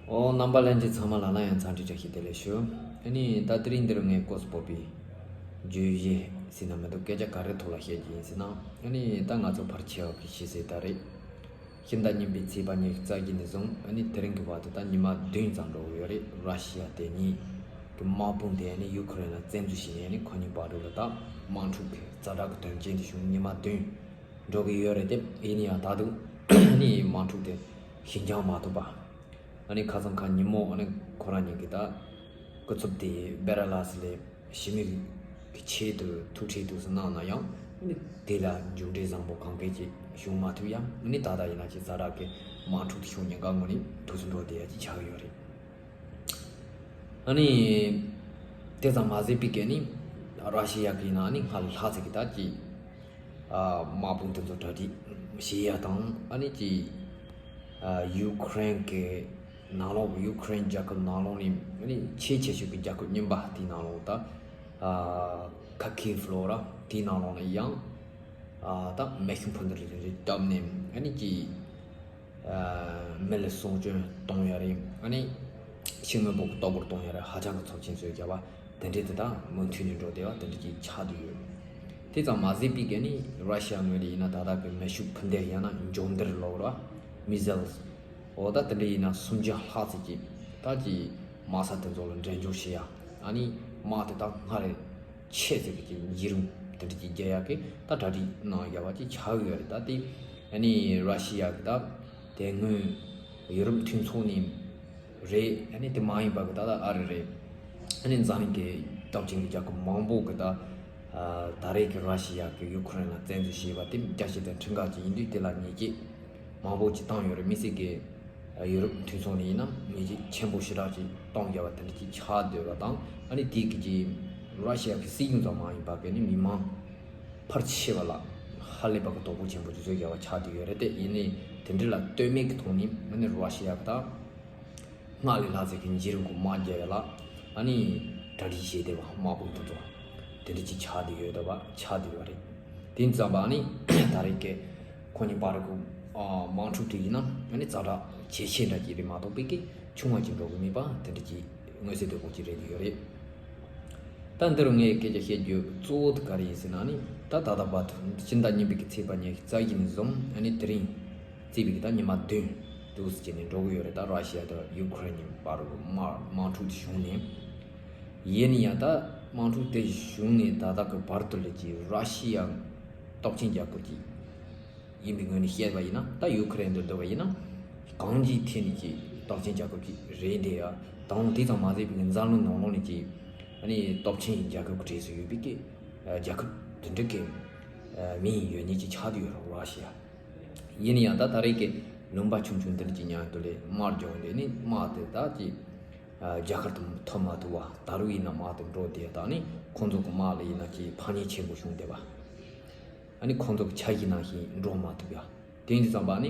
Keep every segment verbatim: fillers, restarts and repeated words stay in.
ཨོ། རྣམ་པ་ལྷན་རྒྱས་ཚང་མ་ལ་ལ་ཡང་འཚམས་འདྲི་བཀྲ་ཤིས་བདེ་ལེགས་ཞུ། ཨ་ནི་ད་དེ་རིང་འདིར་ངས་སྐོར་སྤོབས་པའི་བརྗོད་གཞི་ཟེར་ན་མི་འདུག་སྐད་ཆ་ག་རེ་ཐོག་ལ་བཤད་ཀྱི་ཡིན་ཟེར་ན། ཨ་ནི་ད་ང་ཚོ་ཕལ་ཆེ་བ་གི་ཤེས་གསལ་ལྟར་རེད། ཕྱི་ཟླ་གཉིས་པའི་ཚེས་པ་ཉི་ཤུ་རྩ་བཞི་ནས་བཟུང་ཨ་ནི་དེ་རིང་གི་བར་དུ་ད་ཉི་མ་བདུན་ཙམ་འགྲོ་གི་ཡོད་རེད། ར་ཤི་ཡ་དེ་ཉིད་ཀྱི་དམག་དཔུང་དེ་ཨ་ནི་ཡུ་ཁུ་རེན་ལ་བཙན་འཛུལ་བྱས་ནས་ཨ་ནི་ཁོ་གཉིས་བར་དུ་ལ་ད་དམག་འཁྲུག་གི་ཛ་དྲག་གི་དོན་རྐྱེན་དེ་བྱུང་ཉི་མ་བདུན་འགྲོ་གི་ཡོད་རེད་དེ། ཡིན་ཡང་ད་དུང་ཨ་ནི་དམག་འཁྲུག་དེ་ཞི་འཇགས་མ་ཐུབ་པ། ཨ་ནི་ཁ་སང་ཁ་ཉིན་མོ་ཨ་ནི་ཁོ་རང་གཉིས་ཀྱི་ད་སྐུ་ཚབ་དེ་སྦེ་ར་ལ་སི་ལས་ཞི་མོལ་གྱི་ཆེད་དུ་ཐུག་འཕྲད་འདུག་སེ་གནང་ན་ཡང་། ཨ་ནི་དེ་ལ་མཇུག་འབྲས་བཟང་པོ་གང་གལ་ཅིག་བྱུང་མ་ཐུབ་ཡང་། ཨ་ནི་ད་ལྟ་ཡིན་ན་ཅིག་ཛ་དྲག་གི་དམག་འཁྲུག་དེ་བྱུང་ཉེན་ཁ་ངོས་ནས་འདུག་སེ་འགྲོ་བསྡད་ཡ་ཅིག་ཆགས་ཡོད་རེད། ཨ་ནི་དེ་ཙམ་མ་ཟད་པའི་གི་ནི་ར་ཤི་ཡ་གི་ནང་ནི་སྔར་ལྷག་ཙམ་གི་ད་ཅིག་ཨ་དམག་དཔུང་དེ་ཚོ་གྲ་སྒྲིག་བྱེད་ཡ་དང་། ཨ་ནི་ཅིག་ཨ་ཡུ་ཁུ་རེན་གི་ནང་ལོགས། ཡུ་ཁུ་རེན་རྒྱལ་ཁབ་ནང་ལོགས་ནི་ཨ་ནི་ཆེས་ཆེ་ཤོས་ཀྱི་རྒྱལ་ཁབ་རྙིང་པ་དེའི་ནང་ལོགས། ད་ཨ་ཁ་ཁི་ཧྥི་ལོ་ར་དེའི་ནང་ལོགས་ནི་ཡང་ཨ་ད་མེ་ཤུགས་འཕུར་མདའ་རེ་རེ་བརྒྱབ་ནས། ཨ་ནི་ཅིག་ཨ་མི་ལ་སྲོག་སྐྱོན་གཏོང་ཡ་རེད། ཨ་ནི་ཤི་དངོས་པོ་གི་ལྟོ་གོས་གཏོང་ཡ་རེད། ཧ་ཅང་གི་ཚབས་ཆེན་བཟོས་བཞག་པ་དེ་འདྲས་དེ་དག་མུ་མཐུད་ནས་འགྲོ་བསྡད་པ་དེ་འདྲས་ཅིག་ཆགས་བསྡད་ཡོད། དེ་ཙམ་མ་ཟད་པའི་གི་ནི་ར་ཤི་ཡ་ངོས་ནས་ཡིན་ན་ད་ལྟ་གི་མེ་ཤུགས་འཕུར་མདའ། ཡང་ན་འབྱུང་འདར་ལབ་ར། མི་སེལ་སི། འོ་ད་དེ་འདྲས་ཡིན་ན་སུམ་བརྒྱ་ལྷག་ཙམ་ཅིག་ད་ཅིག་དམག་ས་དེ་ཚོ་ལ་འགྲེམས་འཇོག་བྱེད་ཡ། ཨ་ནི་དམག་དེ་དག་སྔར་ཆེ་ཙམ་གྱི་བརྒྱུད་རིམ་དེ་འདྲ་ཅིག་རྒྱག་ཡག་གི་ད་གྲ་སྒྲིག་གནང་ཡག་པ་ཅིག་ཆགས་ཡོད་རེད། ད་དེ་ཨ་ནི་ར་ཤི་ཡ་གི་ད་དེ་སྔོན་ཡུ་རོབ་མཐུན་ཚོགས་ནས་རེད། ཨ་ནི་དེ་མ་ཡིན་པ་གི་ད་ད་ཨ་རི་རེད། ཨ་ནི་འཛམ་གླིང་གི་སྟོབས་ཆེན་གྱི་རྒྱལ་ཁབ་མང་པོ་གི་ད་ད་རེས་ཀྱི་ར་ཤི་ཡ་གི་ཡུ་ཁུ་རེན་ལ་བཙན་འཛུལ་བྱས་པ་དེ་རྒྱལ་སྤྱི་དང་ཁྲིམས་འགལ་ཅིག་ཡིན་དུས། དེ་ལ་ཉེས་ཆད་མང་པོ་ཅིག་བཏང་ཡོད་རེད། མི་སེར་གི་ཡུ་རོབ་མཐུན་ཚོགས་ནས་ཡིན་ན་ཉེས་ཆད་ཆེན་པོ་ཞེ་དྲག་ཅིག་གཏོང་དགོས་པ་དེ་འདྲ་ཅིག་ཆགས་བསྡད་པ་དང་། ཨ་ནི་དེ་གི་ཅིག་ར་ཤི་ཡ་གི་སྲིད་གཞུང་ཙམ་མ་ཡིན་པ་གི་ནི་མི་མང་ཕལ་ཆེ་བ་ལ་ཧ་ལས་པ་གི་དོགས་པ་ཆེན་པོ་ཅིག་བཟོས་བཞག་པ་ཆགས་བསྡད་ཡོད་རེད་དེ། ཡིན་ནའི་དེ་འདྲ་ལ་ལྟོས་མེད་ཀྱི་ཐོག་ནས་ཨ་ནི་ར་ཤི་ཡ་གི་ད་སྔར་ལས་ལྷག་ཙམ་གྱི་བརྒྱུད་རིམ་གྱི་དམག་རྒྱག་ཡ་ལ་ཨ་ནི་གྲ་སྒྲིག་བྱས་བསྡད་པ། དམག་དཔུང་དེ་ཚོ་དེ་འདྲ་ཅིག་ཆགས་བསྡད་ཡོད་བསྡད་པ་ཆགས་བསྡད་ཡོད་རེད། དེ་ཙམ་པ་ཨ་ནི་ད་རེས་ཀྱི་ཁོ་གཉིས་བར་གྱི་ཨ་དམག་འཁྲུག་དེ་ཡིན་ན་ཨ་ནི་ཛ་དྲག་ཇེ་ཆེ་འདྲ་ཅིག་རེད་མ་གཏོགས་པའི་གི་ཆུང་བ་ཅིག་འགྲོ་གི་མེད་པ་དེ་འདྲ་ཅིག་མངོན་གསལ་དོད་པོ་ཅིག་རེད་ཡོད་རེད། ད་འདིར་ངས་སྐད་ཆ་བཤད་རྒྱུ་གཙོ་བོ་དེ་ག་རེ་ཡིན་ཟེར་ན། ཨ་ནི་ད་ད་ལྟ་བར་དུ་ཕྱི་ཟླ་གཉིས་པའི་གི་ཚེས་པ་ཉི་ཤུ་རྩ་བཞི་ནས་བཟུང་ཨ་ནི་དེ་རིང་བརྩིས་པའི་གི་ད་ཉི་མ་བདུན་འདུག་སེ་བྱས་ནས་འགྲོ་གི་ཡོད་རེད། ད་ར་ཤི་ཡ་དང་ཡུ་ཁུ་རེན་གཉིས་བར་དུ་དམག་དམག་འཁྲུག་དེ་བྱུང་ནས། ཡིན་ན་ཡང་ད་དམག་འཁྲུག་དེ་བྱུང་ནས་ད་ལྟ་གི་བར་དུ་ལ་ཅིག་ར་ཤི་ཡ་སྟོབས་ཆེན་རྒྱལ་ཁབ་ཅིག་ཡིན་པའི་ངོས་ནས་བཤད་པ་ཡིན་ན། ད་ཡུ་ཁུ་རེན་དུ་འདུག་པ་ཡིན་ན་གང་ཅིའི་ཐད་ནས་ཀྱི་སྟོབས་ཆེན་རྒྱལ་ཁབ་ཅིག་རེད་དེ། ཡ་དང་དེ་ཙམ་མ་ཟད་པའི་འཛམ་གླིང་ནང་ལོགས་ནས་ཀྱི་ཨ་ནི་སྟོབས་ཆེན་རྒྱལ་ཁབ་ཀྱི་གྲས་སུ་ཡོད་པའི་ཀྱི་རྒྱལ་ཁབ་དེ་འདྲ་གི་མིང་ཡོད་མཁན་ཅིག་ཆགས་བསྡད་ཡོད་རེད། ར་ཤི་ཡ། ཡིན་ན་ཡང་ད་ད་རེས་ཀྱི་ལུང་པ་ཆུང་ཆུང་འདི་འདྲ་ཅིག་མཉམ་དུ་ལས་དམག་རྒྱག་འདི་ནི་དམག་དེ་ད་ཀྱི་རྒྱ་གར་དུ་ཐོན་མ་ཐུབ་པ། ད་རུང་ཡིན་ན་དམག་དེ་འགྲོ་བསྡད། ད་ནི་ཁོང་ཚོ་གི་དམག་ལ་ཡིན་ན་ཀྱི་ཕན་ཉེས་ཆེན་པོ་བྱུང་བསྡད་པ། ཨ་ནི་ཁོང་ཚོ་གི་འཆར་གཞི་ནང་བཞིན་འགྲོ་མ་ཐུབ་ཡ། དེ་ཡིན་དུས་ཙམ་པ་ནི་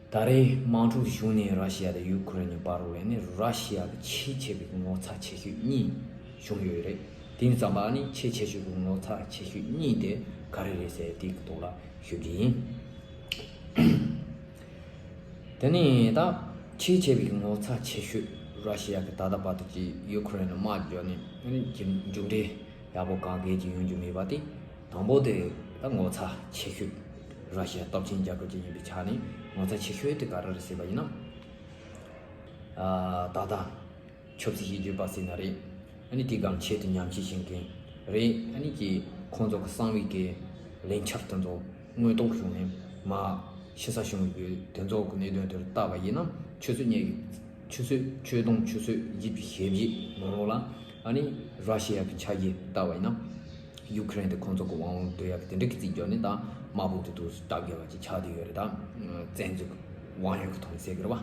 ད་རེས་དམག་འཁྲུག་བྱུང་ནས་ར་ཤི་ཡ་དང་ཡུ་ཁུ་རེན་གཉིས་བར་ལ་ནི་ར་ཤི་ཡ་གི་ཆེས་ཆེ་བའི་ངོ་ཚ་ཆེ་ཤོས་གཉིས་བྱུང་ཡོད་རེད། དེ་ཡིན་དུས་ཙམ་པ་ནི་ཆེས་ཆེ་ཤོས་ཀྱི་ངོ་ཚ་ཆེ་ཤོས་གཉིས་དེ་ག་རེ་རེད་ཟེར་དེ་གི་ཐོག་ལ་ཞུ་རྒྱུ་ཡིན། དེ་ནས་ད་ཆེས་ཆེ་བའི་ངོ་ཚ་ཆེ་ཤོས་ར་ཤི་ཡ་གི་ད་ལྟ་བར་དུ་གྱི་ཡུ་ཁུ་རེན་ལ་དམག་རྒྱག་ནས་ཨ་ནི་གྱི་མཇུག་འབྲས་ཡག་པོ་གང་གལ་ཅིག་ཡོང་རྒྱུ་མེད་པ་དེ། དང་པོ་དེ་ད་ངོ་ཚ་ཆེ་ཤོས། ར་ཤི་ཡ་སྟོབས་ཆེན་རྒྱལ་ཁབ་ཅིག་ཡིན་པའི་ཆ་ནས་ངོ་ཚ་ཆེ་ཤོས་དེ་ག་རེ་རེད་ཟེར་བ་ཡིན་ན། ཨ་ད་ལྟ་ཆབ་སྲིད་ཤེས་རྒྱུད་པ་ཟེར་ན་རེད། ཨ་ནི་དེ་གམ་ཆེད་དུ་ཉམས་ཞིབ་བྱེད་མཁན་རེད། ཨ་ནི་ཀྱི་ཁོང་ཚོ་གི་གསང་བའི་གི་ལས་འཆར་དེ་ཚོ་དངོས་ཐོག་བྱུང་ནས་མ་ཕྱི་ས་བྱུང་ཡོད་དེ་ཚོ་གི་གནད་དོན་དེར་བལྟ་བ་ཡིན་ན། ཆུ་ཚོད་ཉེར་ཆུ་ཚོད་ཆུ་སྟོང་ཆུ་ཚོད་བཞི་བཅུ་ཞེ་བཞི་ནང་ལོགས་ལ་ཨ་ནི་ར་ཤི་ཡ་གི་འཆར་གཞི་བལྟ་བ་ཡིན་ན། ཡུ་ཁུ་རེན་དེ་ཁོང་ཚོ་གི་དབང་ལུང་སྡོད་ཡག་གི་དེ་འདྲ་གི་རྩིས་རྒྱག་ནས་ད་དམག་དཔུང་དེ་ཚོ་སྟབས་བདེ་བ་ཅིག་ཆགས་བསྡད་ཡོད་རེད། ད་བཙན་འཛུལ་གི་དབང་ཡོད་གི་ཐོག་ནས་ཟེར་གི་རེད་བ།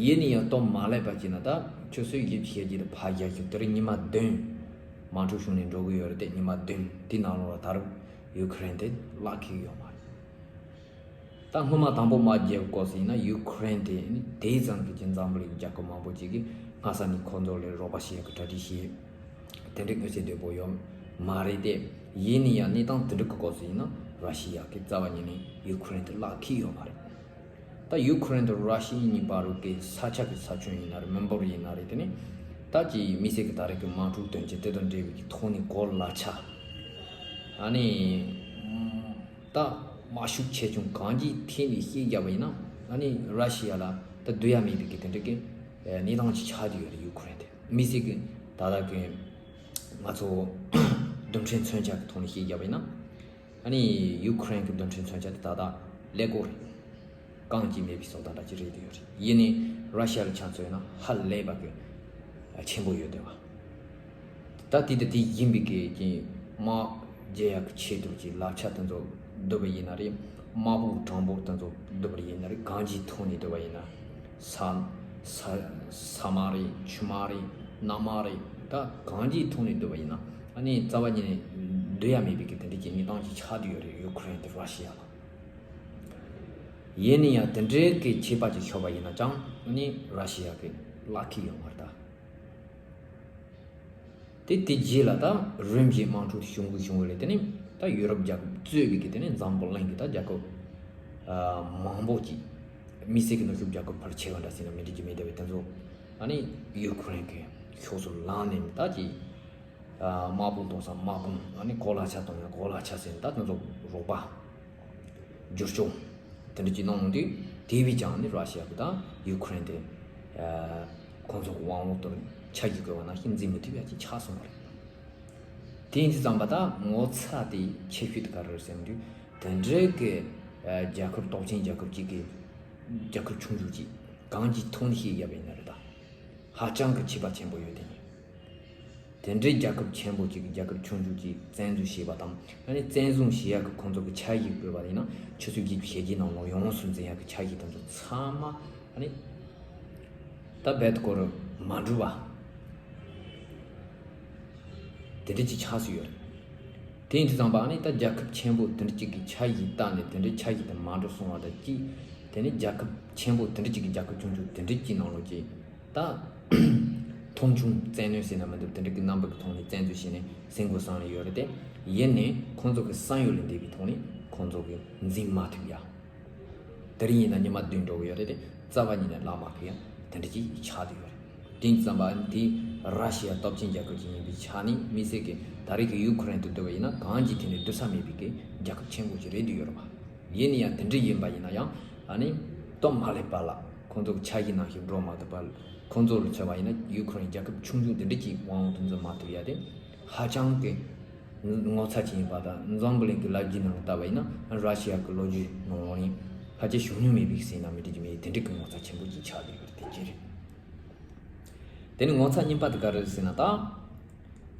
ཡིན་ན་ཡང་སྟོབས་མ་ལེགས་པ་ཅིག་ན་ད་ཆུ་ཚོད་བཞི་བཅུ་ཞེ་བརྒྱད་དེ་ཕར་བཞག་ཞིག་དེ་རིང་ཉི་མ་བདུན་དམག་འཁྲུག་བྱུང་ནས་འགྲོ་གི་ཡོད་རེད་དེ། ཉི་མ་བདུན་དེ་ནང་ལོགས་ལ་ད་རུང་ཡུ་ཁུ་རེན་དེ་གླགས་འཁེལ་གི་ཡོད་མ་རེད། ད་སྔོན་མ་དང་པོ་དམག་རྒྱག་སྐབས་སུ་ཡིན་ན་ཡུ་ཁུ་རེན་དེ་ནི་དེ་ཙམ་གྱི་ཅིག་འཛམ་བུ་གླིང་རྒྱལ་ཁབ་མང་པོ་ཅིག་གིས་སྔ་ས་ནས་ཁོང་ཚོ་ལ་རོགས་པ་བྱེད་ཡག་གི་གྲ་སྒྲིག་བྱས། དེ་འདྲའི་མངོན་གསལ་དོད་པོ་ཡོད་མ་རེད་དེ། ཡིན་ན་ཡང་གནས་སྟངས་དེ་འདྲ་གི་སྐབས་སུ་ཡིན་ན་ར་ཤི་ཡ་གིས་རྩ་བ་ཉིད་ནས་ཡུ་ཁུ་རེན་དེ་གླགས་འཁེལ་ཡོད་མ་རེད། ད་ཡུ་ཁུ་རེན་དང་ར་ཤི་ཡ་གཉིས་བར་གྱི་ས་ཆ་གི་ས་ཁྱོན་ཡིན་ན་རེད། མི་འབོར་ཡིན་ན་རེད། དེ་ནི་ད་ཀྱི་དམིགས་བསལ་གྱི་ད་རེས་ཀྱི་དམག་འཁྲུག་དོན་རྐྱེན་དེ་དང་འབྲེལ་བའི་གི་ཐོག་ནས་གོ་ལ་ཆ་ཨ་ནི་ད་དམག་ཤུགས་ཆེ་ཆུང་གང་ཅིའི་ཐད་ནས་བཤད་རྒྱབ་པ་ཡིན་ན། ཨ་ནི་ར་ཤི་ཡ་ལ་ད་སྡོད་ཡ་མེད་པའི་གི་དེ་འདྲ་གི་གནས་སྟངས་ཅིག་ཆགས་བསྡད་ཡོད་རེད། ཡུ་ཁུ་རེན་དེ་དམིགས་བསལ་གྱི་ད་ལྟ་གི་ང་ཚོ་རྡུལ་ཕྲན་མཚོན་ཆ་གི་ཐོག་ནས་བཤད་རྒྱབ་པ་ཡིན་ན། ཨ་ནི་ཡུ་ཁུ་རེན་གྱི་རྡུལ་ཕྲན་མཚོན་ཆ་དེ་ད་ལྟ་ཀླད་ཀོར་རེད། རྐང་གཅིག་མེད་པའི་བཟོ་ལྟ་འདྲ་ཅིག་རེད་དེ་ཡོད་རེད། ཡིན་ནའི་ར་ཤི་ཡ་ལ་ཆ་མཚོན་ན་ཧ་ལས་པ་གི་ཆེན་པོ་ཡོད་དེ་བ། ད་དེ་དེ་དེ་ཡིན་པའི་གི་ཀྱི་དམག་རྒྱག་ཡག་གི་ཆེད་དུ་ཀྱི་ལག་ཆ་དེ་ཚོ་བསྡུ་བ་ཡིན་ན་རེད། དམག་དཔུང་གྲངས་འབོར་དེ་ཚོ་བསྡུ་བ་ཡིན་ན་རེད། གང་ཅིའི་ཐོག་ནས་བསྡུ་བ་ཡིན་ན། ས་ས་ས་དམག་རེད། ཆུ་དམག་རེད། གནམ་དམག་རེད། ད་གང་ཅིའི་ཐོག་ནས་བསྡུ་བ་ཡིན་ན། ཨ་ནི་རྩ་བ་ཉིད་ནས་བསྡུ་ཡ་མེད་པའི་གི་དེ་འདྲ་གི་གནས་སྟངས་ཅིག་ཆགས་བསྡད་ཡོད་རེད། ཡུ་ཁུ་རེན་དེ་ར་ཤི་ཡ་ལ། ཡིན་ན་ཡང་དེ་འདྲའི་གི་ཁྱད་པར་ཅིག་ཤོར་བ་ཡིན་ན་ཅང་ཨ་ནི་ར་ཤི་ཡ་གི་བླ་ཁ་ཡོང་བ་རེད་ད། དེ་དེ་རྗེས་ལ་ད་རིམ་བཞིན་དམག་འཁྲུག་བྱུང་གི་བྱུང་གི་རེད། དེ་ནི་ད་ཡུ་རོབ་རྒྱལ་ཁབ་གཙོས་པའི་གི་དེ་ནི་འཛམ་བུ་གླིང་གི་ད་རྒྱལ་ཁབ་ཨ་མང་པོ་ཅིག་དམིགས་བསལ་གྱི་ནུབ་ཕྱོགས་རྒྱལ་ཁབ་ཕལ་ཆེ་བ་འདྲ་ཟེར་ན་མི་འགྲིག་གི་མེད་དེ་བས་དེ་ཚོ་ཨ་ནི་ཡུ་ཁུ་རེན་གི་ཕྱོགས་སུ་ལངས་ནས་ད་ཅིག་ཨ་དམག་དཔུང་གཏོང་ས་དམག་དཔུང་ཨ་ནི་གོ་ལ་ཆ་གཏོང་ཡ་གོ་ལ་ཆ་ཟེར་ནས་ད་དེ་ཚོ་རོགས་པ། བསྒྱུར་བཅོས་དེ་འདྲ་ཅིག་གནང་ཡོང་དུས་དེ་བས་ཀྱང་ནི་ར་ཤི་ཡ་གི་དང་ཡུ་ཁུ་རེན་དེ་ཁོང་ཚོ་གི་དབང་འོག་ཏུ་ཆ་བཞག་དགོས་པ་ནང་བཞིན་འཛིན་མི་ཐུབ་ཡ་ཅིག་ཆགས་སོང་བ་རེད། དེ་ཡིན་དུས་ཙམ་པ་ད་ངོ་ཚ་དེ་ཁྱད་ཆོས་དེ་ག་རེ་རེད་ཟེར་དུས་དེ་འདྲའི་གི་རྒྱལ་ཁབ་སྟོབས་ཆེན་རྒྱལ་ཁབ་ཅིག་གི་རྒྱལ་ཁབ་ཆུང་ཆུང་ཅིག་གང་ཅིའི་ཐོག་ནས་བཤད་ཡ་བས་ན་རེད་ད། ཧ་ཅང་གི་ཁྱད་པར་ཆེན་པོ་ཡོད་དེ། དེ་འདྲའི་རྒྱལ་ཁབ་ཆེན་པོ་ཅིག་གི་རྒྱལ་ཁབ་ཆུང་ཆུང་ཅིག་བཙན་འཛུལ་བྱས་པ་དང་། ཨ་ནི་བཙན་བཟུང་བྱེད་ཡག་གི་ཁོང་ཚོ་གི་འཆར་གཞི་བཀོད་པ་ཡིན་ན་ཆུ་ཚོད་བརྒྱད་ཅུ་ཞེ་བརྒྱད་ནང་ལོགས་ཡོངས་སུ་འཛིན་ཡག་གི་འཆར་གཞི་དེ་ཚོ་ཚང་མ་ཨ་ནི་ད་རྦད་དེ་ཁོ་རང་མ་འགྲུབ་པ་དེ་འདྲ་ཅིག་ཆགས་སུ་ཡོད་རེད། དེ་ཡིན་དུས་ཙམ་པ་ཨ་ནི་ད་རྒྱལ་ཁབ་ཆེན་པོ་དེ་འདྲ་ཅིག་གི་འཆར་གཞི་བཏང་ནས་དེ་འདྲའི་འཆར་གཞི་དེ་མ་འགྲུབ་སོང་བ་དང་གཅིག་དེ་ནི་རྒྱལ་ཁབ་ཆེན་པོ་དེ་འདྲ་ཅིག་གི་རྒྱལ་ཁབ་ཆུང་ཆུང་དེ་འདྲ་ཅིག་ནང་ལོགས་ཀྱི་ད་མཐོང་ཆུང་བཙན་གནོན་ཟེར་ན་མི་འདུག་དེ་འདྲ་གི་རྣམ་པ་གི་ཐོག་ནས་བཙན་འཛུལ་བྱས་ནས་ཟིན་དགོས་བསམ་ནས་ཡོད་རེད་དེ། ཡིན་ནའི་ཁོང་ཚོ་གི་བསམ་ཡུལ་ལས་འདས་པའི་ཐོག་ནས་ཁོང་ཚོ་གི་འཛིན་མ་ཐུབ་ཡ། དེ་རིང་ཡིན་ན་ཉི་མ་བདུན་འགྲོ་གི་ཡོད་རེད་དེ། རྩ་བ་ཉིད་ནས་ལམ་མ་ཁུག་ཡ་དེ་འདྲ་ཅིག་ཆགས་བསྡད་ཡོད་རེད། དེ་ཙམ་པ་དེ་ར་ཤི་ཡ་སྟོབས་ཆེན་རྒྱལ་ཁབ་ཅིག་ཡིན་པའི་ཆ་ནས་དམིགས་བསལ་གྱི་ད་རེས་ཀྱི་ཡུ་ཁུ་རེན་དུ་བསྡུར་བ་ཡིན་ན་གང་ཅིའི་ཐད་ནས་བསྡུར་ས་མེད་པའི་གི་རྒྱལ་ཁབ་ཆེན་པོ་ཅིག་རེད་འདུག་ཡོད་རེད་པ། ཡིན་ན་ཡང་དེ་འདྲ་ཡིན་པ་ཡིན་ན་ཡང་ཨ་ནི་སྟོབས་མ་ལེགས་པ་ལ་ཁོང་ཚོ་གི་འཆར་གཞི་ནང་བཞིན་འགྲོ་མ་ཐུབ་པ། ཁོང་ཚོ་ལ་མཚོན་པ་ཡིན་ན་ཡུ་ཁུ་རེན་རྒྱལ་ཁབ་ཆུང་ཆུང་དེ་འདྲ་ཅིག་དབང་འོག་ཏུ་འཛིན་མ་ཐུབ་ཡ་དེ་ཧ་ཅང་གི་ངོ་ཚ་ཅིག་ཡིན་པ་དང་། འཛམ་བུ་གླིང་གི་ལོ་རྒྱུས་ནང་ལྟ་བ་ཡིན་ན་ར་ཤི་ཡ་གི་ལོ་རྒྱུས་ནང་ལོགས་ནས་ཕལ་ཆེར་བྱུང་མྱོང་མེད་པའི་ཟེར་ན་མི་འགྲིག་གི་མེད། དེ་འདྲ་གི་ངོ་ཚ་ཆེན་པོ་ཅིག་ཆགས་བསྡད་ཡོད་རེད། དེ་ཅི་རེད། དེ་ནི་ངོ་ཚ་གཉིས་པ་དེ་ག་རེ་རེད་ཟེར་ན་ད།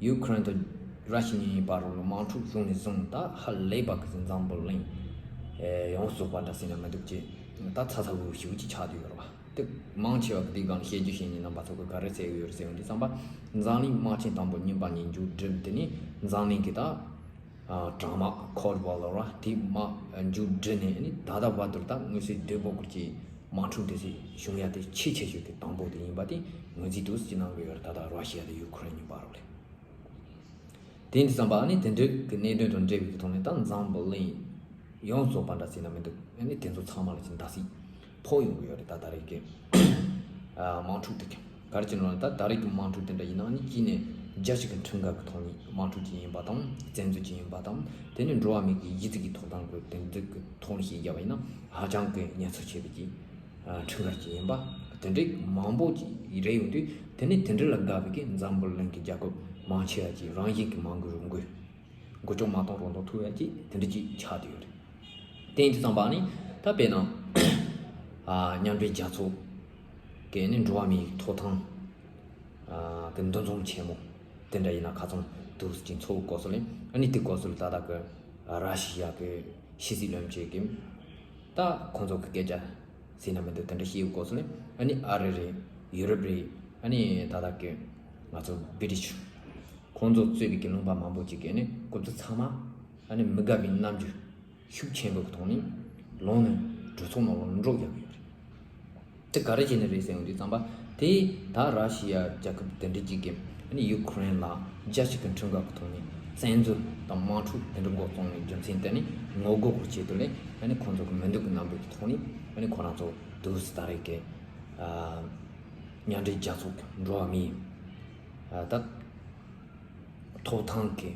ཡུ་ཁུ་རེན་དང་ར་ཤི་ཡ་གཉིས་བར་ལ་དམག་འཁྲུག་བྱུང་ནས་བཟུང་ད་ཧ་ལས་པ་གི་འཛམ་བུ་གླིང་ཡོངས་སུ་རྫོགས་པ་འདྲ་ཟེར་ན་མི་འདུག་ཅེས་ད་ཚ་ཚ་འུར་འུར་ཞེ་པོ་ཅིག་ཆགས་བསྡད་ཡོད་རེད་པ། དེ་མང་ཆེ་བ་གི་དེའི་སྒང་ལ་བཤད་རྒྱུ་བཤད་ཉེན་རྣམ་པ་ཚོ་གི་ག་རེ་བྱས་ཡོད་རེད་ཟེར་ཡོང་དུས་ཙམ་པ། འཛམ་གླིང་དམག་ཆེན་དང་པོ་གཉིས་པ་གཉིས་མཇུག་བསྒྲིལ། དེ་ནས་འཛམ་གླིང་གི་ད་ཨ་གྲང་དམག་ཁོལ་ཌི་ཝོར་ལྡ་ཝར་དེ་དམག་མཇུག་བསྒྲིལ་ནས་ནི་ད་ལྟ་བར་དུ་ད་དངོས་སུ་བདུན་པོ་སྐོར་གྱི་དམག་འཁྲུག་དེ་ཚོ་བྱུང་ཡ་དེ་ཆེས་ཆེ་ཤོས་ཀྱི་དང་པོ་དེ་ཡིན་པ་དེ་ངོས་འཛིན་ཏོག་ཙམ་གནང་གི་ཡོད་རེད། ད་ལྟ་ར་ཤི་ཡ་དང་ཡུ་ཁུ་རེན་གཉིས་བར་ལ་རེད། དེ་ཡིན་དུས་ཙམ་པ་ཨ་ནི་དེ་འདྲའི་གི་གནད་དོན་དང་འབྲེལ་བའི་གི་ཐོག་ནས་ད་འཛམ་བུ་གླིང་ཡོངས་རྫོགས་པ་འདྲ་ཟེར་ན་མི་འདུག་ཨ་ནི་དེ་ཚོ་ཚང་མ་ལ་ཅིག་འདར་སིག་ཕོག་ཡོང་གི་ཡོད་རེད། ད་ད་རེས་ཀྱི་ཨ་དམག་འཁྲུག་དེ་གི་ག་རེ་བྱས་ནས་ལབ་ན། ད་ད་རེས་ཀྱི་དམག་འཁྲུག་དེ་འདྲ་ཡིན་ན་ནི་གཅིག་ནས་རྒྱལ་སྤྱི་གི་ཁྲིམས་འགལ་གྱི་ཐོག་ནས་དམག་འཁྲུག་ཅིག་ཡིན་པ་དང་། བཙན་འཛུལ་ཅིག་ཡིན་པ་དང་། དེ་ནས་འགྲོ་བ་མིའི་གི་གཞི་རྩའི་གི་ཐོབ་ཐང་གི་དེ་འདྲ་གི་ཐོག་ནས་བཤད་རྒྱབ་པ་ཡིན་ན་ཧ་ཅང་གི་ཉེན་ཚབས་ཆེ་བའི་གི་ཨ་ཁྲིམས་འགལ་ཅིག་ཡིན་པ། དེ་འདྲའི་མང་པོ་ཅིག་རེད་ཡོང་དུས། དེ་ནས་དེ་འདྲ་ལ་དགའ་བའི་གི་འཛམ་བུ་གླིང་གི་རྒྱལ་ཁབ་མང་ཆེ་བ་ཅིག་རང་བཞིན་གྱི་མ་འགུལ་རུ་འགུལ། འགུལ་སྐྱོད་མ་གཏོང་རུ་འགྲོ་ཐུབ་ཡ་ཅིག་དེ་འདྲ་ཅིག་ཆགས་བསྡད་ཡོད་རེད། དེ་ཡིན་དུས་ཙམ་པ་ནི་ད་དཔེར་ན་ཨ་མཉམ་འབྲེལ་རྒྱལ་ཚོགས་ཀྱི་ནི་འགྲོ་བ་མིའི་ཐོབ་ཐང་ཨ་གི་འདུ་འཛོམས་ཆེན་མོ་དེ་འདྲ་ཡིན་ན་ཁ་སང་དུས་ཀྱི་ཚོགས་སྐོར་སོགས་ལས། ཨ་ནི་དེ་སྐོར་སོགས་ལ་ད་ལྟ་གི་ར་ཤི་ཡ་གི་ཕྱི་སྲིད་བློན་ཆེན་གྱིས་ད་ཁོང་ཚོ་གི་སྐད་ཆ་ཟེར་ན་མི་འདུག་དེ་འདྲ་བཤད་ཡོད་སྐོར་སོགས་ལས། ཨ་ནི་ཨ་རི་རེད། ཡུ་རོབ་རེད། ཨ་ནི་ད་ལྟ་གི་ང་ཚོ་བི་ཏི་ཤི་ཁོང་ཚོ་གཙོས་པའི་གི་ལུང་པ་མང་པོ་ཅིག་གི་ནི་སྐུ་ཚབ་ཚང་མ་ཨ་ནི་མི་དགའ་བའི་རྣམ་འགྱུར་ཤུགས་ཆེན་པོ་གི་ཐོག་ནས་ལངས་ནས་གྲོས་ཚོགས་ནང་ལ་འགྲོ་བརྒྱབ་ཡོད་རེད། དེ་ག་རེ་བྱས་ནས་རེད་ཟེར་ཡོང་དུས་ཙམ་པ། དེ་ད་ར་ཤི་ཡ་རྒྱལ་ཁབ་དེ་འདྲ་ཅིག་གིས་ཨ་ནི་ཡུ་ཁུ་རེན་ལ་རྒྱལ་སྤྱི་གི་ཁྲིམས་འགལ་གི་ཐོག་ནས་བཙན་འཛུལ་དང་དམག་འཁྲུག་དེ་འདྲ་འགོ་བཙུགས་ནས་རྒྱུ་མཚན་དེ་ནི་ངོ་རྒོལ་གྱི་ཆེད་དུ་ལས། ཨ་ནི་ཁོང་ཚོ་གི་མི་འདོད་ཀྱི་རྣམ་པའི་གི་ཐོག་ནས་ ཨ་ནི་ཁོ་རང་ཚོ་དུས་ད་རེས་ཀྱི་ཨ་མཉམ་འབྲེལ་རྒྱལ་ཚོགས་ཀྱི་འགྲོ་བ་མིའི་ཨ་ད་ཐོབ་ཐང་གི་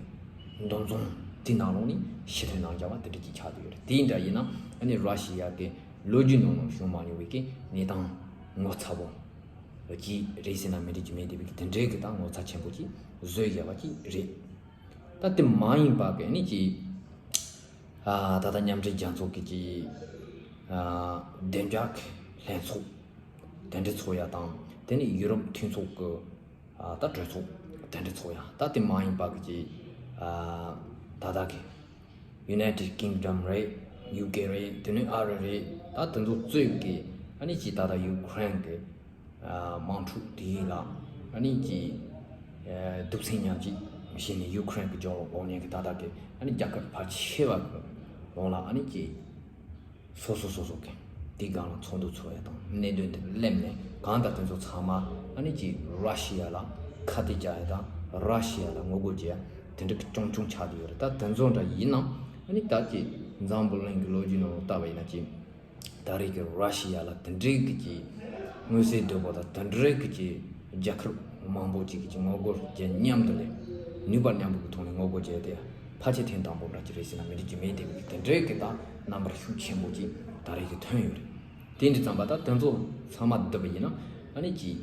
འདུ་འཛོམས་དེ་ནང་ལོགས་ནས་ཕྱིར་འཐེན་གནང་བཞག་པ་དེ་འདྲ་ཅིག་ཆགས་བསྡད་ཡོད་རེད། དེ་འདྲ་ཡིན་ན་ཨ་ནི་ར་ཤི་ཡ་གི་ལོ་རྒྱུས་ནང་ལ་བྱུང་མ་མྱོང་བའི་གི་གནས་སྟངས་ངོ་ཚ་པོ་ཅིག་རེད་ཟེར་ན་མི་འགྲིག་རྒྱུ་མེད་བསྡད་པའི་གི་དེ་འདྲའི་གི་ད་ངོ་ཚ་ཆེན་པོ་ཅིག་བཟོས་བཞག་པ་ཅིག་རེད། ད་དེ་མ་ཡིན་པ་གི་ཨ་ནི་ཅིག་ཨ་ད་ལྟ་མཉམ་འབྲེལ་རྒྱལ་ཚོགས་ཀྱི་ཅིག་ཨ་བདེ་འཇགས་ཀྱི་ལྷན་ཚོགས་དེ་འདྲ་ཚོགས་ཡ་དང་དེ་ནས་ཡུ་རོབ་མཐུན་ཚོགས་ཀྱི་ཨ་ད་གྲོས་ཚོགས་དེ་འདྲ་ཚོགས་ཡ། ད་དེ་མ་ཡིན་པ་གི་ཅིག་ཨ་ད་ལྟ་གི་United Kingdom་རེད། ཡུ་ཀེ་རེད། དེ་ནས་ཨ་རི་རེད། ད་དེ་ཚོ་གཙོས་གི་ཨ་ནི་ཅིག་ད་ལྟ་ཡུ་ཁུ་རེན་གི་ཨ་དམག་འཁྲུག་དེ་ལ་ཨ་ནི་ཅིག་ཨ་གདུག་སེམས་མཉམ་སྐྱེད་བྱས་ནས་ཡུ་ཁུ་རེན་གི་ལྗོངས་ལ་འོག་ཉན་གི་ད་ལྟ་གི་ཨ་ནི་རྒྱལ་ཁབ་ཕལ་ཆེ་བ་གི་ནང་ལ་ཨ་ནི་ཅིག་སོ་སོ་སོ་སོ་གི་དེའི་སྒང་ལ་ཚོགས་འདུ་ཚོགས་ཡ་དང་གནད་དོན་དེ་གླེམ་ནས་གང་ལྟར་དེ་ཚོ་ཚང་མ་ཨ་ནི་ཅིག་ར་ཤི་ཡ་ལ་ཁ་གཏད་བཅག་ཡ་དང་ར་ཤི་ཡ་ལ་ངོ་རྒོལ་བྱེད་ཡ་དེ་འདྲ་གི་རྐྱང་རྐྱང་ཆགས་བསྡད་ཡོད་རེད། ད་དེ་ཚོ་འདྲ་ཡིན་ན་ཨ་ནི་ད་ཅིག་འཛམ་བུ་གླིང་གི་ལོ་རྒྱུས་ནང་ལ་ལྟ་བ་ཡིན་ན་ཅིག་ད་རེས་ཀྱི་ར་ཤི་ཡ་ལ་དེ་འདྲའི་གི་ཅིག་མངོན་གསལ་དོད་པོ་དང་དེ་འདྲའི་གི་ཅིག་རྒྱལ་ཁབ་མང་པོ་ཅིག་གི་ཅིག་ངོ་རྒོལ་བྱེད་མཉམ་དུ་ལས་ནུས་པ་མཉམ་པོ་གི་ཐོག་ནས་ངོ་རྒོལ་བྱས་ཏེ་ཕལ་ཆེར་ཐེངས་དང་པོ་འདྲ་ཅིག་རེད་ཟེར་ན་མི་འགྲིག་རྒྱུ་མེད་དེ་གི་དེ་འདྲའི་གི་ད་རྣམ་པ་ཤུགས་ཆེན་པོ་ཅིག་ད་རེས་ཀྱི་ཐོན་ཡོད་རེད། དེ་འདྲ་ཙམ་པ་ད་དེ་ཚོ་ཚང་མ་བསྡུས་པ་ཡིན་ན་ཨ་ནི་ཅིག་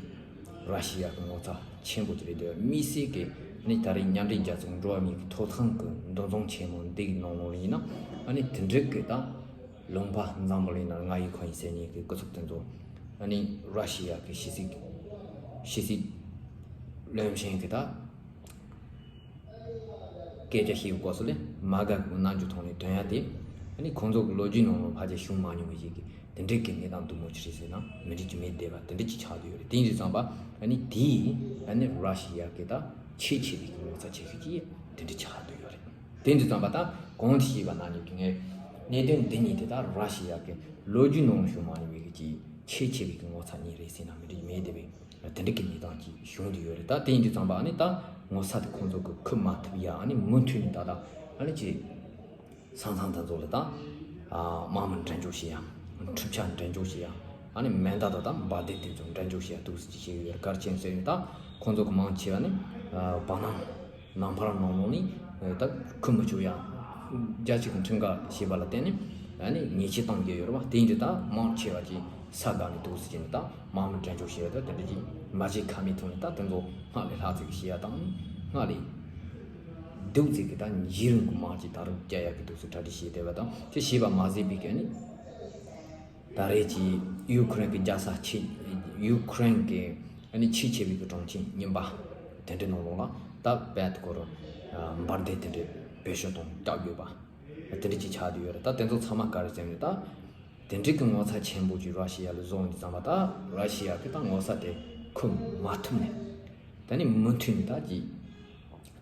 ར་ཤི་ཡ་གི་ངོ་ཚ་ཆེན་པོ་ཅིག་རེད་འདུག་དམིགས་བསལ་གི་ཨ་ནི་ད་རེས་མཉམ་འབྲེལ་རྒྱལ་ཚོགས་འགྲོ་བ་མིའི་གི་ཐོབ་ཐང་གི་འདུ་འཛོམས་ཆེན་མོ་འདི་གི་ནང་ལོགས་ལ་ཡིན་ན་ཨ་ནི་དེ་འདྲའི་གི་ད་ལུང་པ་འཛམ་བུ་གླིང་ནང་ང་ཡི་ཁོ་ཡིན་ཟེར་མཁན་གྱི་སྐུ་ཚབ་དེ་ཚོ་ཨ་ནི་ར་ཤི་ཡ་གི་ཕྱི་སྲིད་ཕྱི་སྲིད་བློན་ཆེན་གྱི་ད་སྐད་ཆ་བཤད་ཡོད་སྐབས་སུ་ལས་མ་དགའ་གི་རྣམ་འགྱུར་ཐོག་ནས་ཐོན་ཡ་དེ་ཨ་ནི་ཁོང་ཚོ་གི་ལོ་རྒྱུས་ནང་ལ་ཕལ་ཆེར་བྱུང་མ་མྱོང་བའི་ཞིག་གི་དེ་འདྲའི་གི་གནས་སྟངས་འདུག་མོ་ཅིག་རེད་ཟེར་ན་མི་འགྲིག་རྒྱུ་མེད་བསྡད་པ་དེ་འདྲ་ཅིག་ཆགས་བསྡད་ཡོད་རེད། དེ་ཡིན་དུས་ཙམ་པ་ཨ་ནི་དེས་ཨ་ནི་ར་ཤི་ཡ་གི་ད་ཆེས་ཆེ་བའི་གི་ངོ་ཚ་ཆེ་ཤོས་ཅིག་དེ་འདྲ་ཆགས་བསྡད་ཡོད་རེད། དེ་འདྲ་ཙམ་པ་ད་གོང་དུ་བཤད་པ་ནང་བཞིན་གྱི་ངས་གནད་དོན་འདི་གཉིས་དེ་དག་ར་ཤི་ཡ་གི་ལོ་རྒྱུས་ནང་བྱུང་མ་མྱོང་བའི་གི་ཅིག་ཆེས་ཆེ་བའི་གི་ངོ་ཚ་གཉིས་རེད་ཟེར་ན་མི་འགྲིག་མེད་བསྡད་པའི་དེ་འདྲ་གི་གནས་སྟངས་ཅིག་བྱུང་བསྡད་ཡོད་རེད། ད་དེ་ཡིན་དུས་ཙམ་པ་ཨ་ནི་ད་ངོ་ཚ་དེ་ཁོང་ཚོ་གི་ཁུར་མ་ཐུབ་ཡ་ཨ་ནི་མུ་མཐུད་ནས་ད་ལྟ་ཨ་ནི་ཅིག་ས་མཚམས་དེ་ཚོ་ལ་ད་དམག་མི་འགྲན་བསྡུར་བྱེད་ཡ་འཕྲུལ་ཆས་འགྲན་བསྡུར་བྱེད་ཡ་ཨ་ནི་མེ་མདའ་དང་ད་འབར་མདེལ་དེ་ཚོ་འགྲན་བསྡུར་བྱེད་ཡ་འདུག་སེ་ཅིག་བྱེད་ཀྱི་ཡོད་རེད། ག་རེ་བྱས་ཟེར་ན་ད་ཁོང་ཚོ་གི་མང་ཆེ་བ་ནི་བར་སྣང་ནང་ཕར་ནང་ནང་ནས་ད་ཁུར་མི་ཆོག་ཡ། རྒྱ་ཆེ་གི་ཁྲིམས་འགལ་བྱས་པ་ལ་བརྟེན་ནས་ཨ་ནི་ཉེས་ཆད་གཏོང་གི་ཡོད་རེད་བ། དེ་ཡིན་དུས་ད་མང་ཆེ་བ་ཅིག་ས་ག་ནས་འདུག་སེ་བྱས་ནས་ད་དམག་མི་འགྲན་བསྡུར་བྱས་ཡོད། ད་དེ་འདྲ་ཅིག་མ་བྱེད་ཁ་མེད་ཐོག་ནས་ད་དེ་ཚོ་སྔར་ལས་ལྷག་ཙིག་གི་བྱེད་ཡ་དང་སྔར་ལས་སྡུག་ཙིག་གི་ད་ཉིན་རེ་གི་དམག་ཅིག་ད་རུང་རྒྱག་ཡ་གི་འདུག་སེ་གྲ་སྒྲིག་བྱས་བསྡད་པ་དང་དེ་བྱས་པ་མ་ཟད་པའི་གི་ཨ་ནི། ད་རེས་ཀྱི་ཡུ་ཁུ་རེན་གྱི་རྒྱལ་ས་ཆེས་ཡུ་ཁུ་རེན་གྱི་ཨ་ནི་ཆེས་ཆེ་བའི་གི་གྲོང་ཁྱེར་རྙིང་པ་དེ་འདྲའི་ནང་ལོགས་ལ་ད་རྦད་དེ་ཁོ་རང་འབར་མདེལ་དེ་འདྲའི་བེད་སྤྱོད་གཏོང་བཀག་དགོས་པ་དེ་འདྲ་ཅིག་ཆགས་བསྡད་ཡོད་རེད། ད་དེ་ཚོ་ཚང་མ་ག་རེ་ཟེར་ན་ད་དེ་འདྲའི་གི་ངོ་ཚ་ཆེན་པོ་ཅིག་ར་ཤི་ཡ་ལ་བཟོ་འོང་དུས་ཙམ་པ་ད་ར་ཤི་ཡ་གི་ད་ངོ་ཚ་དེ་ཁུར་མ་ཐུབ་ནས་ད་ནི་མུ་མཐུད་ནས་ད་ཅིག་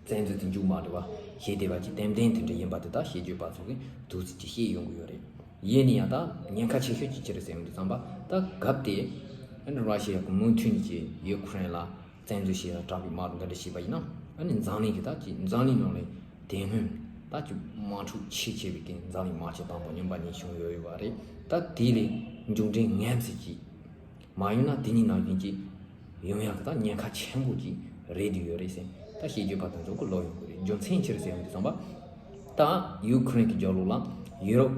བཙན་འཛུལ་དེ་མཇུག་མ་སྒྲིལ་བ་བྱས་བསྡད་པ་ཅིག་ཏན་ཏན་དེ་འདྲ་ཡིན་པ་དེ་དག་ཤེས་རྒྱུད་པ་ཚོ་གིས་འདུག་སེ་ཅིག་བཤད་ཡོང་གི་ཡོད་རེད། ཡིན་ན་ཡང་ད་ཉེན་ཁ་ཆེ་ཤོས་ཅིག་ཅི་རེད་ཟེར་ཡོང་དུས་ཙམ་པ་ད་སྐབས་དེ་ཨ་ནི་ར་ཤི་ཡ་གི་མུ་མཐུད་ནས་ཀྱི་ཡུ་ཁུ་རེན་ལ་བཙན་འཛུལ་བྱས་ཡང་དྲག་པའི་དམག་འདི་འདྲ་བྱས་པ་ཡིན་ན་ཨ་ནི་འཛམ་གླིང་གི་ད་ཀྱི་འཛམ་གླིང་ནང་ལ་དེ་སྔོན་ད་ཀྱི་དམག་འཁྲུག་ཆེས་ཆེ་བའི་གི་འཛམ་གླིང་དམག་ཆེན་དང་པོ་རྙིང་པ་གཉིས་བྱུང་ཡོད་ཡོད་པ་རེད། ད་དེ་ལས་མཇུག་འབྲས་ངན་ཟིག་ཅིག་མ་ཡོང་ན་དེ་གཉིས་ནང་བཞིན་གྱི་ཡོང་ཡག་གི་ད་ཉེན་ཁ་ཆེན་པོ་ཅིག་རེད་དུ་ཡོད་རེད་ཟེར་ད་ཤེས་རྒྱུད་པ་དེ་ཚོ་གི་ལོག་ཡོང་གི་རེད། རྒྱུ་མཚན་ཅི་རེད་ཟེར་ཡོང་དུས་ཙམ་པ་ད་ཡུ་ཁུ་རེན་གྱི་རྒྱབ་ལོགས་ལ་ཡུ་རོབ་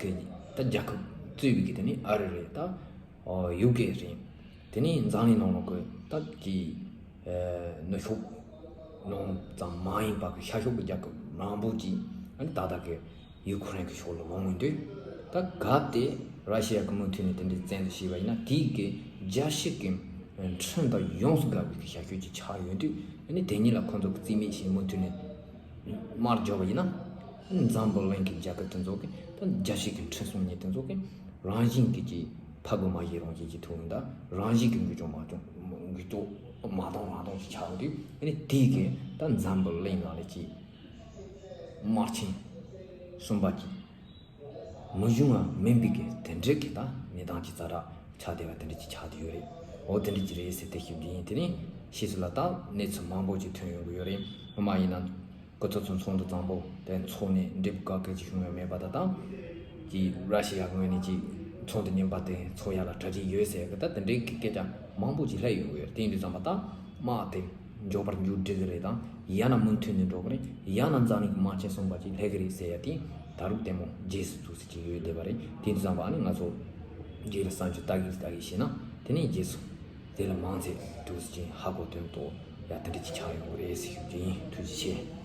ཀྱི་ད་རྒྱལ་ཁབ་གཙོས་པའི་གི་དེ་ནི་ཨ་རི་རེད། ད་ཡུ་ཀེ་རེད། དེ་ནི་འཛམ་གླིང་ནང་ལོགས་ཀྱི་ད་ཀྱི་ནུབ་ཕྱོགས་ནང་ཙམ་མ་ཡིན་པ་གི་ཤར་ཕྱོགས་ཀྱི་རྒྱལ་ཁབ་མང་པོ་ཅིག་ཨ་ནི་ད་ལྟ་གི་ཡུ་ཁུ་རེན་གྱི་ཕྱོགས་ལ་ལངས་ཡོང་དུས་ད་གལ་ཏེ་ར་ཤི་ཡ་གི་མུ་མཐུད་ནས་དེ་འདྲའི་བཙན་འཛུལ་བྱས་པ་ཡིན་ན་དེའི་གི་རྒྱལ་སྤྱི་གི་ཁྲིམས་དང་ཡོངས་སུ་འགལ་བའི་གི་བྱ་སྤྱོད་ཅིག་ཆགས་ཡོང་དུས་ཨ་ནི་དེ་གཉིས་ལ་ཁོང་ཚོ་གི་རྩིས་མེད་བྱས་མུ་མཐུད་ནས་དམག་རྒྱག་པ་ཡིན་ན་ཨ་ནི་འཛམ་བུ་གླིང་གི་རྒྱལ་ཁབ་དེ་ཚོ་གི་ད་རྒྱལ་སྤྱི་གི་ཁྲིམས་སྲུང་མཁན་དེ་ཚོ་གི་རང་བཞིན་གི་ཅིག་ཕ་གི་མ་ཡི་རང་བཞིན་གྱི་ཐུག་ཡོང་ད་རང་བཞིན་གི་འགུལ་སྐྱོད་མ་སྐྱོད་འགུལ་སྐྱོད་མ་གཏོང་མ་གཏོང་ཞིག་ཆགས་ཡོང་དུས་ཨ་ནི་དེའི་གི་ད་འཛམ་བུ་གླིང་ནང་ལ་ཅིག་དམག་ཆེན་གསུམ་པ་གི་མི་བྱུང་བ་མིན་པའི་གི་དེ་འདྲའི་གི་ད་གནས་སྟངས་ཀྱི་ཛ་དྲག་ཆགས་བསྡད་པ་དེ་འདྲ་ཅིག་ཆགས་བསྡད་ཡོད་རེད། འོ་དེ་འདྲ་ཅིག་རེད་ཟེར་དེ་ཞིག་འདི་ཡིན། དེ་ནས་ཕྱིས་སུ་ལ་ད་གནས་ཚུལ་མང་པོ་ཅིག་ཐོན་ཡོང་གི་ཡོད་རེད། སྔོན་མ་ཡིན་ན་སྐུ་ཚབ་ཚོ་ཚོགས་འདུ་དང་པོ་དེ་འཚོགས་ནས་འགྲིག་ག་གལ་ཅིག་བྱུང་ཡོད་མེད་པ་ད་ད་ཀྱི་ར་ཤི་ཡ་ངོས་ནས་ཀྱི་ ཚོང་དུ་ཉན་པ་དེ་ཚོང་ཡག་ལ་གྲ་སྒྲིག་ཡོད་ཟེར་གི། ད་དེ་འདྲའི་གི་སྐད་ཆ་མང་པོ་ཅིག་སླེབས་ཡོང་གི་ཡོད་རེད། དེ་ཡིན་དུས་ཙམ་པ་ད་དམག་དེ་མགྱོགས་པར་མཇུག་སྒྲིལ་གི་རེད་དང་། ཡང་ན་མུ་མཐུད་ནས་འགྲོ་གི་རེད། ཡང་ན་འཛམ་གླིང་གི་དམག་ཆེན་གསུམ་པ་ཅིག་སླེབས་གི་རེད་ཟེར་ཡ་དེ་ད་རུང་ལྟད་མོ་རྗེས་སུ་འཛུགས་ཟེར་གྱི་ཡོད་བསྡད་པ་རེད། དེ་ཡིན་དུས་ཙམ་པ་ཨ་ནི་ང་ཚོ་རྗེས་ལ་བསམ་ཚུལ་ལྟ་གི་ལྟ་གི་བྱས་ན། དེ་ནས་རྗེས་སུ་དེ་ལ་མང་ཚད་འདུག་ཟེར་གྱི་ཧ་གོ་དོན་དུ་ཡ་དེ་འདྲ་ཅིག་ཆགས་ཡོང་གི་རེད་ཟེར་ཞུ་རྒྱུ་ཡིན། ཐུགས་རྗེ་ཆེ།